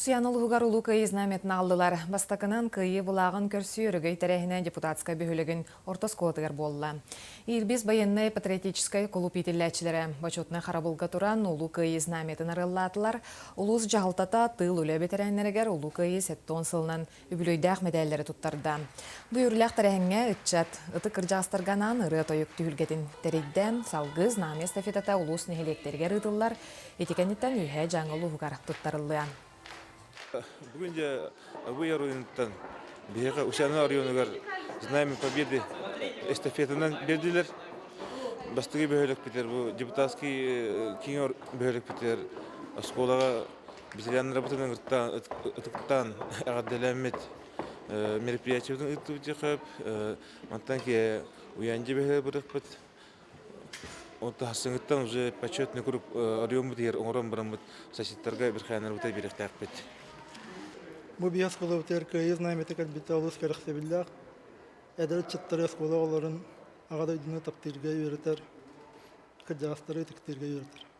Усуйаана улууһугар Улуу Кыайыы знамятын аҕаллылар. Бастакынан Кыайыы былааҕын көрсүү Өрөгөй тэрээһинэ Депутатскай бөһүөлэгин орто оскуолатыгар буолла. Ирбис байыаннай патриотическай кулууп иитиллээччилэрэ бочуотунай харабылга туран Улуу Кыайыы знамятын арыаллаатылар. Улуус дьаһалтата тыыл үлэ бэтэрээннэригэр Улуу Кыайыы 70 сылынан үбүлүөйдээх мэдээллэри туттарда. Бу үөрүүлээх тэрээһиҥҥэ ыччат ытык кырдьаҕастарга анаан ырыа-тойук түһүлгэтин тэрийдэ. Салгыы Знамя эстафетата улуус нэһилиэктэригэр ыытыллар. Ити кэнниттэн Үөһээ Дьааҥы улууһугар туттарыллыа. Бүгүн дьэ Абый оройуонуттан биһиэхэ Усяна оройуонугар Знамя Победы эстафетанан биэрдилэр. Бастакы бөһүөлэкпитигэр бу депутатский киин бөһүөлэкпитигэр оскуолаҕа Ветераннарбытын ытыктаан эҕэрдэлээммит мероприятиебытын ыыттыбыт диэххэ мантан Уянди бөһө бырахпыт. Онтон хассыҥыттан уже почетный круг оройуоммут иһэр оҥорон бараммыт соседтарга бирхаанарбыта биэрэхтээхпит. Бу биэс оскуолабытыгар Кыайыы знамята кэлбитэ олус кэрэхсэбиллээх. Эдэр ыччаттары оскуола оҕолорун Аҕа дойдуну таптыырга үөрэтэр, кырдьаҕастары ытыктыырга үөрэтэр.